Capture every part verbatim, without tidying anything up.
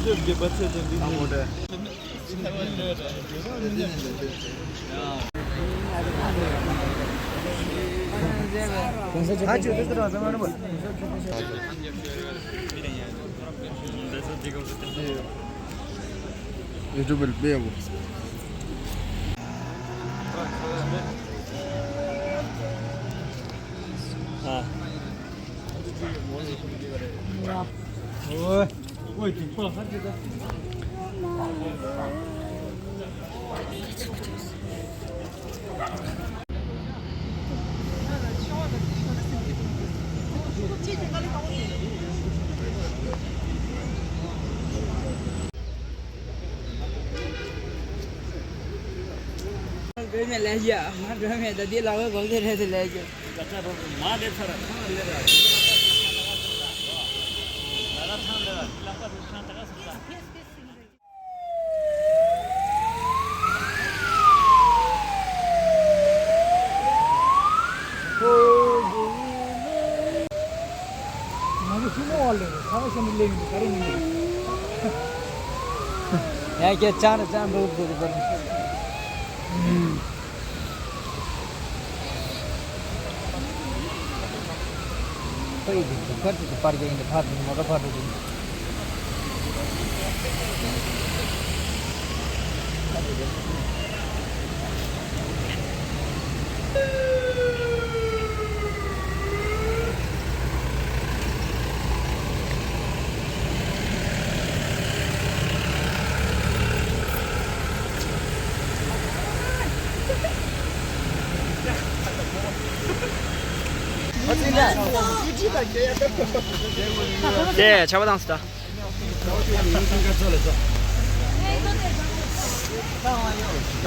YouTube-ལ་སྤེལ་བ། སྒྲོལ་མའི་ལས་ཀྱི་ཨ་མ་སྒྲོལ་མའི་ད་འདི་ལ་བའི་གོ་ལེ་རེད་དེ་ལས་ཀྱི། ང་ཚོ་ཤུལ་མ་བ་ལས་ཁ་བ་ཤ་མི་ལེན་གི་ག་རེ་མི་འདུག་ཡ་ཁྱེད་ཅང་རེ་ཅང་འགྲོ་འགྲོ་གི་པར། ཁོ་ཡི་གི་ཁར་ཅིག་གི་པར་རྒྱག་ཡིན་གི་ཕར་དང་མོ་ཊ་ཕར་དང་། དེ་ཆར་པ་བཏང་སོང་ད།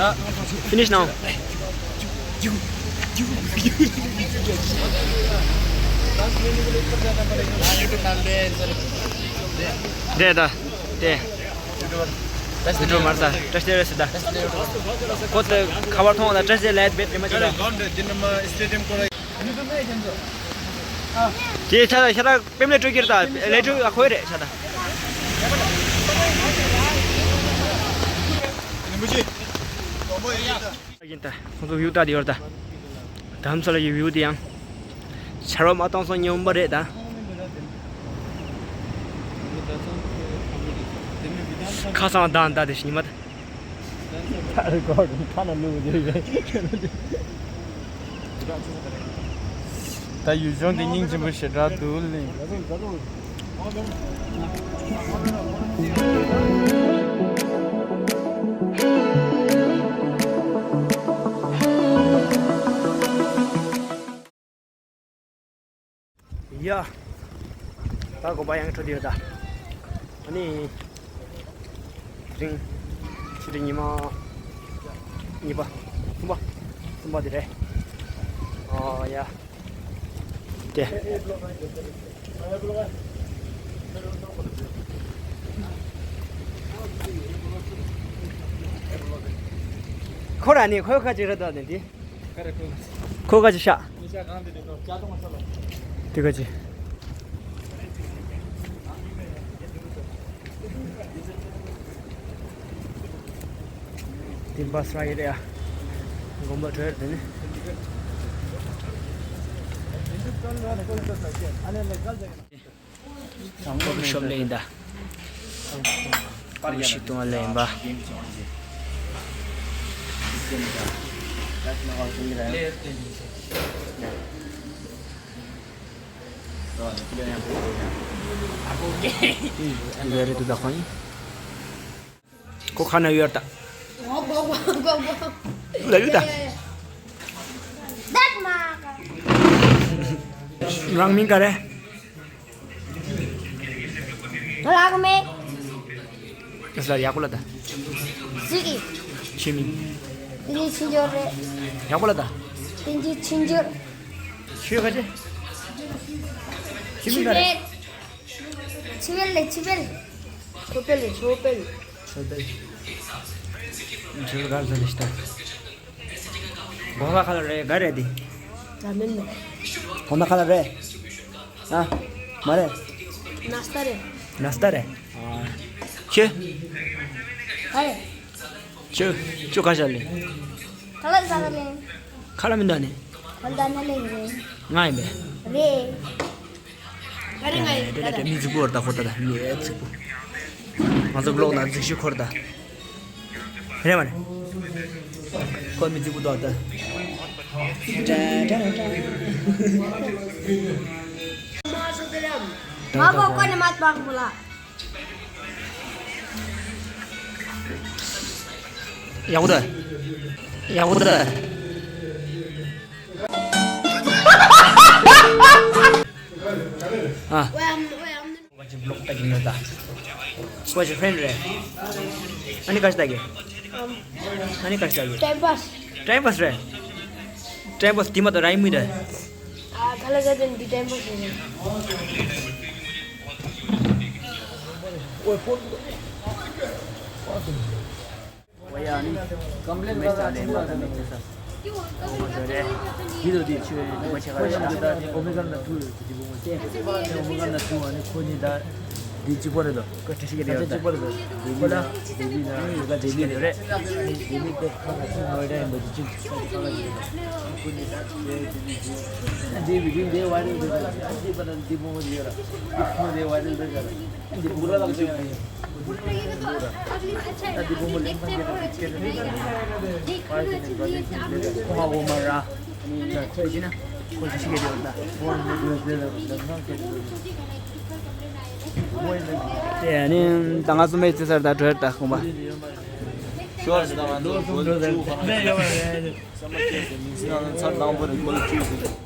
Finish now. དེ་ད་དེ། དེ་འགྲོ་མར་ད་བཀྲ་ཤིས་བདེ་ལེགས་ཟེར་ད། ཁོ་ཚོ་ཁ་པར་མཐོང་བ་ལ་བཀྲ་ཤིས་བདེ་ལེགས་བེད་དེ་མ་བྱེད་ད། དེ་ཆ་ལ་ཤ་ད་པེམ་ལེ་སྤྲོད་ཀྱི་རེད་ད། ལས་སྤྲོད་ཨ་ཁོ་རེད་ཤ་ད། ཡིན་ད། ཁོང་ཚོ་བིའུ་ལྟ་དེ་ཡོད་ད། དྷ་རམ་ས་ལ་ཡི་བིའུ་དེ་ཡང་། ཆར་པ་མ་བཏང་སོང་སྙོམས་པ་རེད་ད། ཁ་སང་ད་ད་དེ་ཉི་མ་ད། ཁ་རེ་གོ་ཁ་ན་ལུག་དེ་རེད། ད་ཡུལ་ལྗོངས་འདི་སྙིང་རྗེ་པོ་ཞེ་དྲག་འདུག་ལེ། ཡ། ད་དགོན་པ་ཡང་འཕྲོ་དེ་ཡོད་ད། ཨ་ནི། དེ་རིང་། ཕྱི་དྲོ་ཉི་མ། གཉིས་པ། གསུམ་པ། གསུམ་པ་དེ་རེད། ཨོ་ཡ། དེ། ཁོ་ར་ནི་ཁོའི་ཁ་ཅིག་རེད་ད་ནི་དེ། ཁོ་ག་ཅི་ཤ། དེ་ག་ཅི། དེ་བ་སྲ་ཡི་རེད་ཨ། དགོན་པ་གྲོལ་དེ་ནི། ཀོ་ཕི་ཤོབ་ལས་ཡིན་ད། ཀོ་ཕི་ཤི་ཏོང་ལས་ཡིན་པ། ལས་རེད་འདུག་ད་ཁོ་ཡིན། ཁོ་ཁ་ན་ཡོད་ད། ལ་ཡོད་ད། རང་མིང་ག་རེ། ང་ལ་གོ་མེད། ཨ་ས་ཡག་པོ་ལ་ད། སུ་གི། ཆི་མིང་། དེ་ཆི་འཇོར་རེད། ཡག་པོ་ལ་ད། དེ་ཆི་ཆི་འཇོར། ཆི་ག་ཅི། ཆི་མིང་ག་རེད། ཆི་བེལ་ལེ་ཆི་བེལ། ཆོ་པེལ་ལེ་ཆོ་པེལ། ཆོ་པེལ། ཆོ་པེལ་ག་རེ་ཟ་ལེ་ཤི་ད། གོང་ལ་ཁ་ལ་རེ་ག་རེ་དེ། ར་མེན་མེ། གོང་ལ་ཁ་ལ་རེ། ཨ། མ་རེད། ནཱ་སྟ་རེད། ནཱ་སྟ་རེད། ཨ། ཁྱེད། ཨེ། ཁྱོད་ཁྱོད་ག་ཤ་ལེན། ཁ་ལག་ཟ་ག་ལེན། ཁ་ལག་མི་འདུག་ནི། ཁ་ལག་ན་ལེན་རེད། ང་ཡིན་པས། རེད། ད་རེས་ང་ཡིན། ད་རེས་མི་རྫིག་པོ་བར་ད་ཁོ་ད་ད་མི་རྫིག་པོ། ང་ཚོ་བློག་ན་རྫིག་ཤོས་ཁོར་ད། རེད་མ་རེད། ཁོ་མི་རྫིག་པོ་འདུག་ད། ང་གོ་གོ་ནས་མ་ཐོག་མོ་ལ། ཡག་པོ་འདུག་ཡག་པོ་འདུག་ཨ། ཁོ་ཅིག་བློག་ལྟ་གི་མེད་ད། ཁོ་ཅིག་ཧྥེན་རེད། ཨ་ནི་ག་ཞིག་ལྟ་གི། ཨ་ནི་ག་ཞིག་ལྟ་གི། ཊའིམ་པཱས། ཊའིམ་པཱས་རེད། ཊའིམ་པཱས་དེ་མ་གཏོགས་རང་ཡིན་མི་རེད། ཨ་ཁ་ལག་ཟ་དེ་འདི་ཊའིམ་པཱས་རེད། ཨོ་ཡ་ནི། ཀམ་པི་ལེན་མེད་ས་ནས་མ་ད་མེད་ཚེ་ས། ཨོ་མ་ཟེར་རེད། འདི་དོ་འདི་ཆུ་ནི་མ་ཆེ་ག་རེད་ད། ཨོ་མེ་ག་ན་ཐུ་རེད་འདི་བོ་མ་ཟེར། ཨོ་མེ་ག་ན་ཐུ་ཨ་ནི་ཁོ་ནི་ད། འདི་གཅིག་པོ་རེད་དོ། ཁོ་ཁྲི་ཤི་གི་རེད་ད། གཅིག་པོ་རེད་དོ། འདི་ཁོ་ལ། འདི་ན་ཡོ་ག་འདི་ནི་རེད། འདི་ནི་དེ་ཁ་ཁ་ཆུ་ནོ་རེད་འདི་གཅིག་ཁ་ཁ་ལ་ཡོད། ཁོ་ནི་ད་འདི་འདི་བི་ཌིའོ་འདི་ཝའི་རལ་འདི་ད། འདི་པ་ན་འདི་བོ་མ་ཡོད་ར། ཁོ་འདི་ཝའི་རལ་འདི་ད། འདི་བུ་ར་ལག་ཅིག་ཨ་འདི་བུ་མོ་ལེན་མ་རྒྱབ་པའི་སྐད་ཆ་ཁོ་ཧ་འོ་མ་ར། ཁོ་ཅི་ཞིག་གི་ཡོད་ད། དེ་ནི་ད་ང་སུ་མེད་ཚེ་སར་ད་གྲོལ་ད་ཁོང་པ། ཞོར་ཞིག་ད་ང་ཚོ་ལོ་གསུམ་འགྲོ་ཟེར་ནས་ཡོད་པ་རེད། སེམས་པ་སྐྱིད་སེ་མི་ཚེ་ནང་ཚར་དང་པོ་རེད་ཁོ་ལ་བཅུག་ཟེར།